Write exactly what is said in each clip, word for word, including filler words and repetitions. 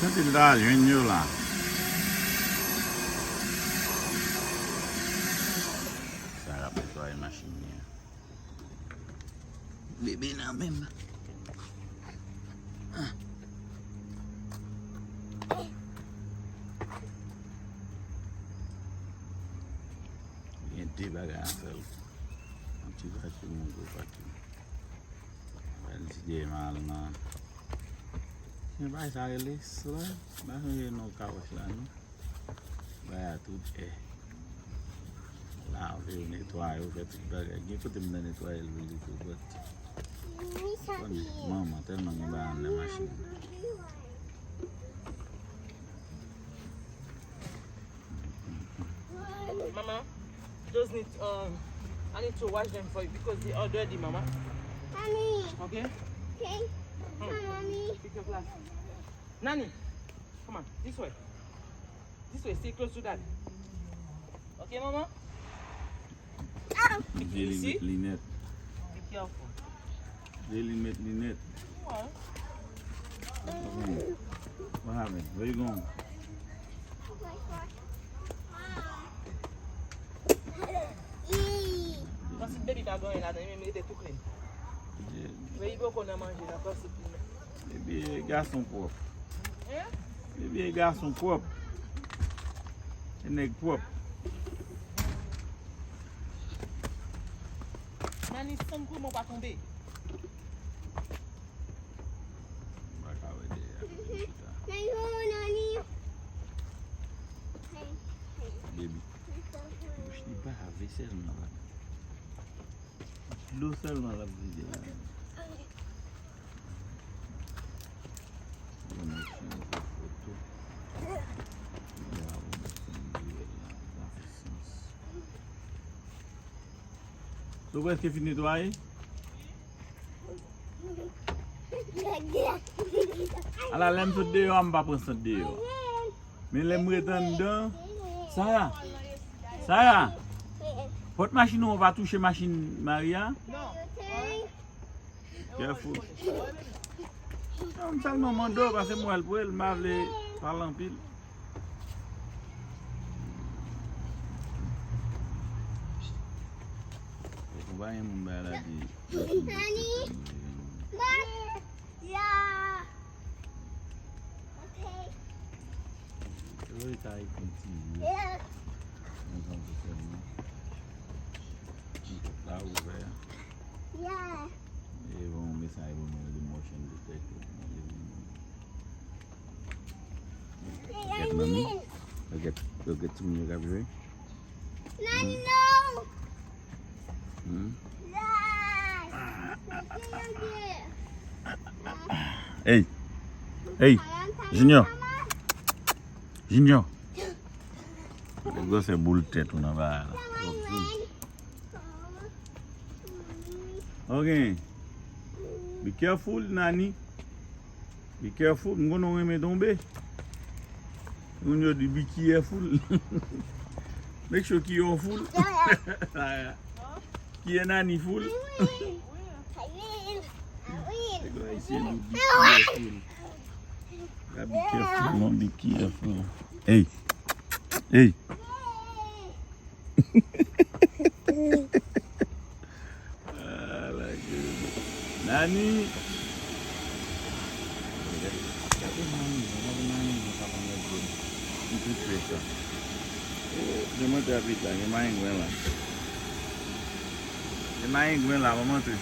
Santi l ta al jwenn yo la. Sa ap netwaye machin li an. Bebe nan menm. Gen de bagay an fè l. Yon ti pati, yon gwo pati. Yon ti de mal nan. Yon bagay sa rele sla. M pa sonje non kawòch la non. Bay a tout è. Lave yo, netwaye yo, fè tout bagay. Gen kote m nan netwaye l vre tou, but manman tèlman gen bagay anndan machin nan. Mama, those need, um, I need to wash them for you because they are dirty, Mama. Mommy. Okay? Okay. Hmm. Mommy. Pick your glass. Nani, come on, this way. This way, stay close to Daddy. Okay, Mama? Pick you, you see? Be careful. Daily met linèt. What? What happened? Where you going? Kòm si baby pa gen anyen ladan, li menm rete tou clean. Baby poko nan manje nan kòm si. Baby e gason pwòp. Hein? Baby e gason pwòp. E nèg pwòp. Nani, sanm kouman w pa tonbe? M pa ka wè dèyè a. Baby. Bouch li bave sèlman la. Dlo sèlman l ap vide la. Bon, mèsi pou foto. Bravo, mèsi, Miguel, la, la puissance. Ou prèske fin netwaye? Ala, lè m sot deyò a, m pa pran sant deyò a. Men lè m ret anndan, Sara, Sara, pòt machin ou an pa touche machin Maria. Careful. Non, m sèlman mande w, paske m wè l pou el, m pa vle pale anpil. Ou pa gen moun bay la di. Nani? Ba. Ya. Ok. Yo, e ta e kontinye. Ya. Mwen konn se sèlman. Ti kòt la ouvè. Ya. E bon, mesaj pou mwen, li motion detect pou mwen, li vin. Look at mommy. Look at, look at timoun yo k ap jwe. Nani, no. Hmm? Hey. Hey. Junior. Junior. Gwosè boul tèt ou nan bagay la. Ok. Be careful, Nani. Be careful, m konnen w renmen tonbe. Moun yo di be careful. Make sure ki yo full. Ki e Nani full. Nèg la isi di be careful. Be careful, non, be careful. Hey. Hey. Ah, la gueule. Nani? Gade mayi, gade mayi, gade mayi. M tou tchwe sa. Oh, gen mantè apit la, gen mayi gwen la. Gen mayi gwen la, mwen montre.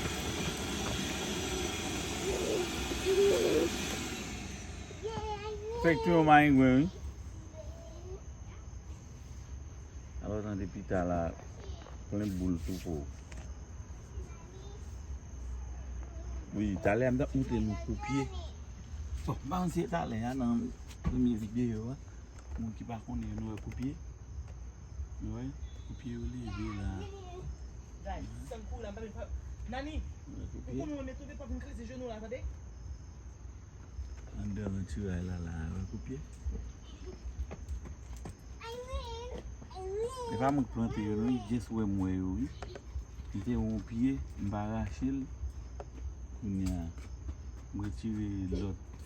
Fèk touye yon mayi gwen, wi. Alò, tande pita la, plen boul tou po. Wi, talè a m t ap montre nou koupye. Bon, m pa konn si e talè a nan premye videyo a. Moun ki pa konnen, nou wè koupye. Nou wè, koupye yo leve la. Guys, sèl kou la, m pa vin fè. Nani, ou konnen mwen mete w depi w ap vin kraze jenou la, tande? Anndan nan tiray la, la, wè koupye. E pa mwen k plante yo, non, just wè m wè yo, wi. M te wè yon pye, m pa rache l. Kounye a, m retire lòt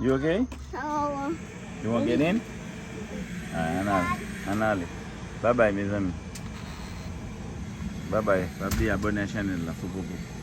You okay? You won't get in? Alright, ann ale. Ann ale. Bye bye, mezanmi. Bye bye. Pa bliye abòne a chanèl la, Foupoupou.